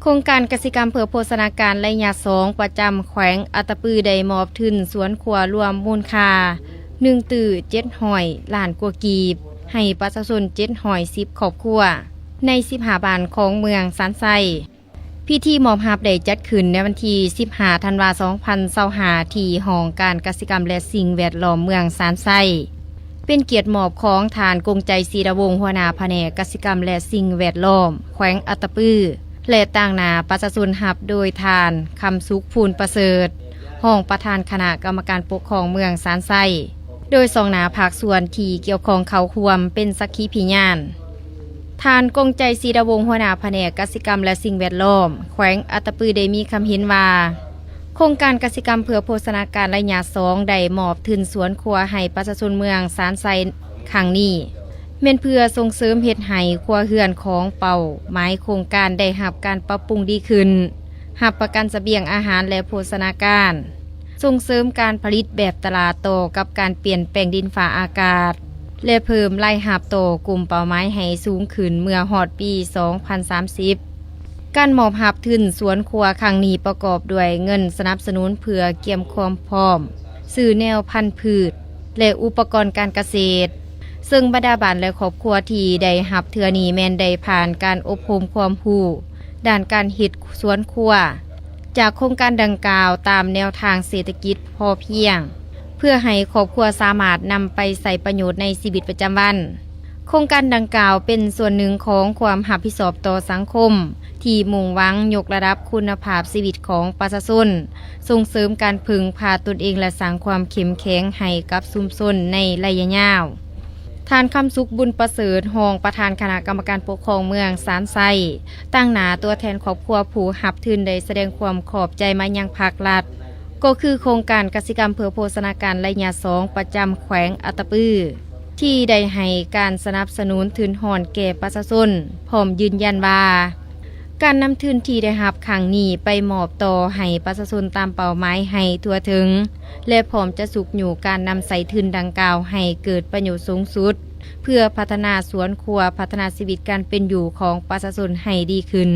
ໂຄງການກະສິກຳເພື່ອໂພຊະນາການໄລຍະສອງ ປະຈຳແຂວງອັດຕະປື ໄດ້ມອບທຶນສວນຄົວລວມມູນຄ່າໜຶ່ງຕື້ເຈັດຮ້ອຍລ້ານກວ່າກີບ ໃຫ້ປະຊາຊົນເຈັດຮ້ອຍສິບຄອບຄົວ ໃນສິບຫ້າບ້ານຂອງເມືອງຊານໄຊ. ພິທີມອບຮັບໄດ້ຈັດຂຶ້ນໃນວັນທີສິບຫ້າ ທັນວາ ສອງພັນຊາວຫ້າ ທີ່ຫ້ອງການກະສິກຳ ແລະ ສິ່ງແວດລ້ອມເມືອງຊານໄຊ. ເປັນກຽດມອບຂອງທ່ານ ກົງໄຈ ສີດາວົງ ຫົວໜ້າພະແນກກະສິກຳ ແລະ ສິ່ງແວດລ້ອມ ແຂວງອັດຕະປື ແລະ ຕາງໜ້າປະຊາຊົນ ຮັບໂດຍທ່ານ ຄຳສຸກ ພູນປະເສີດ ຮອງປະທານຄະນະກຳມະການປົກຄອງເມືອງຊານໄຊ ໂດຍສ່ອງໜ້າພາກສ່ວນທີ່ກ່ຽວຂ້ອງເຂົ້າຮ່ວມເປັນສັກຂີພິຍານ. ທ່ານ ກົງໄຈ ສີດາວົງ ຫົວໜ້າພະແນກກະສິກຳ ແລະ ສິ່ງແວດລ້ອມ ແຂວງອັດຕະປື ໄດ້ມີຄຳເຫັນວ່າ ໂຄງການກະສິກຳເພື່ອໂພຊະນາການໄລຍະສອງ ໄດ້ມອບທຶນສວນຄົວໃຫ້ປະຊາຊົນເມືອງຊານໄຊຄັ້ງນີ້ ແມ່ນເພື່ອສົ່ງເສີມເຮັດໃຫ້ຄົວເຮືອນຂອງເປົ້າໝາຍໂຄງການໄດ້ຮັບການປັບປຸງດີຂຶ້ນ, ຮັບປະກັນສະບຽງອາຫານ ແລະ ໂພຊະນາການ, ສົ່ງເສີມການຜະລິດແບບຕະຫຼາດຕໍ່ກັບການປ່ຽນແປງດິນຟ້າອາກາດ ແລະ ເພີ່ມລາຍຮັບຕໍ່ກຸ່ມເປົ້າໝາຍໃຫ້ສູງຂຶ້ນເມື່ອຮອດປີສອງພັນສາມສິບ. ການມອບຮັບທຶນສວນຄົວຄັ້ງນີ້ປະກອບດ້ວຍເງິນສະໜັບສະໜູນເພື່ອກຽມຄວາມພ້ອມ ຊື້ແນວພັນພືດ ແລະ ອຸປະກອນການກະເສດ, ເຊິ່ງບັນດາບ້ານ ແລະ ຄອບຄົວທີ່ໄດ້ຮັບເທື່ອນີ້ແມ່ນໄດ້ຜ່ານການອົບຮົມຄວາມຮູ້ດ້ານການເຮັດສວນຄົວ ຈາກໂຄງການດັ່ງກ່າວຕາມແນວທາງເສດຖະກິດພໍພຽງ ເພື່ອໃຫ້ຄອບຄົວສາມາດນຳໄປໃຊ້ປະໂຫຍດໃນຊີວິດປະຈຳວັນ. ໂຄງການດັ່ງກ່າວເປັນສ່ວນໜຶ່ງຂອງຄວາມຮັບຜິດຊອບຕໍ່ສັງຄົມ ທີ່ມຸ່ງຫວັງຍົກລະດັບຄຸນນະພາບຊີວິດຂອງປະຊາຊົນ, ສົ່ງເສີມການເພິ່ງພາຕົນເອງ ແລະ ສ້າງຄວາມເຂັ້ມແຂງໃຫ້ກັບຊຸມຊົນໃນໄລຍະຍາວ. ທ່ານ ຄຳສຸກ ບຸນປະເສີດ ຮອງປະທານຄະນະກຳມະການປົກຄອງເມືອງຊານໄຊ ຕາງໜ້າຕົວແທນຄອບຄົວຜູ້ຮັບທຶນ ໄດ້ສະແດງຄວາມຂອບໃຈມາຍັງພາກລັດ ກໍຄືໂຄງການກະສິກຳເພື່ອໂພຊະນາການໄລຍະສອງ ປະຈຳແຂວງອັດຕະປື ທີ່ໄດ້ໃຫ້ການສະໜັບສະໜູນທຶນຮອນແກ່ປະຊາຊົນ, ພ້ອມຢືນຢັນວ່າ ການນຳທຶນທີ່ໄດ້ຮັບຄັ້ງນີ້ໄປມອບຕໍ່ໃຫ້ປະຊາຊົນຕາມເປົ້າໝາຍໃຫ້ທົ່ວເຖິງ ແລະ ພ້ອມຈະຊຸກຍູ້ການນຳໃຊ້ທຶນດັ່ງກ່າວໃຫ້ເກີດປະໂຫຍດສູງສຸດ ເພື່ອພັດທະນາສວນຄົວ, ພັດທະນາຊີວິດການເປັນຢູ່ຂອງປະຊາຊົນໃຫ້ດີຂຶ້ນ.